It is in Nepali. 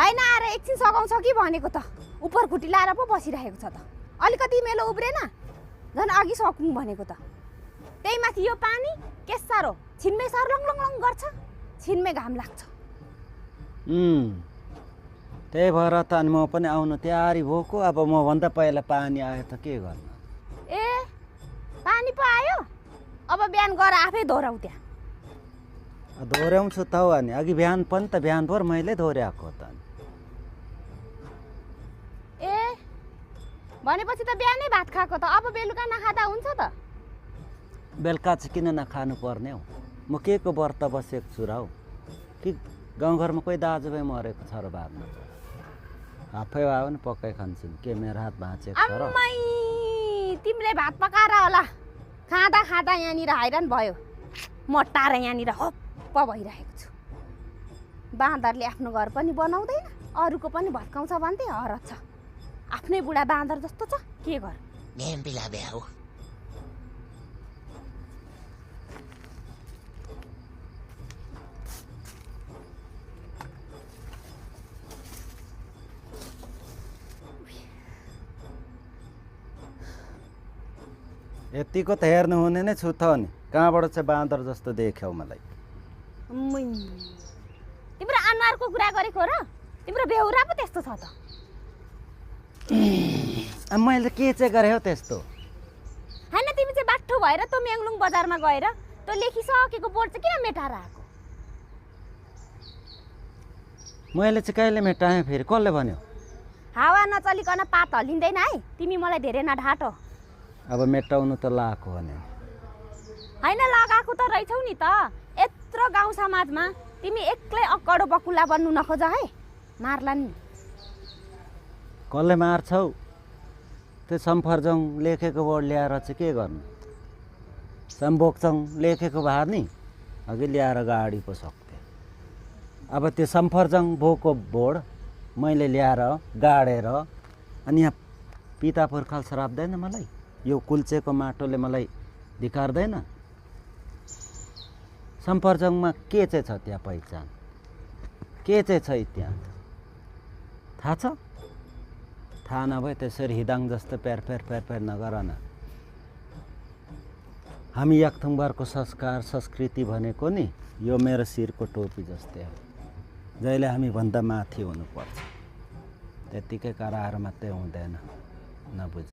होइन आएर एकछिन सघाउँछ कि भनेको त उपर खुट्टी लाएर पो बसिरहेको छ त अलिकति मेलो उब्रेन झन् अघि सकौँ भनेको त त्यही माथि यो पानी के साह्रो छिन्मे सर्लङ लङ गर्छ छिन्मे घाम लाग्छ त्यही भएर त अनि म पनि आउनु तयारी भएको अब म भन्दा पहिला पानी आयो त के गर्नु ए पानी पो आयो अब बिहान गएर आफै दोहोऱ्याउ त्यहाँ दोहोऱ्याउँछु त हौ अनि अघि बिहान पनि त बिहानभर मैले दोहोऱ्याएको त ए भनेपछि त बिहानै भात खाएको त अब बेलुका नखाँदा हुन्छ त बेलुका चाहिँ किन नखानु पर्ने हौ म के को व्रत बसेको छु र हौ कि गाउँघरमा कोही दाजुभाइ मरेको छ र बादमा आफै आयो भने पक्कै खान्छु के मेरो हात भाँचेको छ र तिमीले भात पकाएर होला खाँदा खाँदा यहाँनिर हैरान भयो म टाढा यहाँनिर हप्प भइरहेको छु बाँदरले आफ्नो घर पनि बनाउँदैन अरूको पनि भत्काउँछ भन्थे हरछ आफ्नै बुढा बाँदर जस्तो छ के गर यतिको त हेर्नु हुने नै छु त नि कहाँबाट चाहिँ बाँदर जस्तो देख्यौ मलाई तिम्रो अनुहारको कुरा गरेको र तिम्रो बेहुरा पो त्यस्तो छ त मैले के चाहिँ गरेँ हौ त्यस्तो होइन तिमी चाहिँ बाठो भएर तँ मेङलुङ बजारमा गएर तँ लेखिसकेको बोर्ड चाहिँ किन मेटाएर आएको मैले चाहिँ कहिले मेटाएँ फेरि कसले भन्यो हावा नचलिकन पात हल्लिँदैन है तिमी मलाई धेरै नढाँटो अब मेटाउनु त लाएको भने होइन लगाएको त रहेछौ नि त यत्रो गाउँ समाजमा तिमी एक्लै अक्कडो बकुल्ला बन्नु नखोज है मार्ला नि कसले मार्छौ त्यो सम्फर्जङ लेखेको बोर्ड ल्याएर चाहिँ के गर्नु सम्भोक्चङ लेखेको भए नि अघि ल्याएर गाडी पो सक्थेँ अब त्यो सम्फर्जङ भोको बोर्ड मैले ल्याएर गाडेर अनि यहाँ पिता पुर्खाले श्राप्दैन मलाई यो कुल्चेको माटोले मलाई धिकार्दैन सम्फर्जङमा के चाहिँ छ त्यहाँ पहिचान के चाहिँ छ त्यहाँ थाहा छ थाहा नभए त्यसरी हिदाङ जस्तो प्यार नगर न हामी याकथुङबारको संस्कार संस्कृति भनेको नि यो मेरो शिरको टोपी जस्तै हो जहिले हामी भन्दा माथि हुनुपर्छ त्यतिकै कराएर मात्रै हुँदैन नबुझ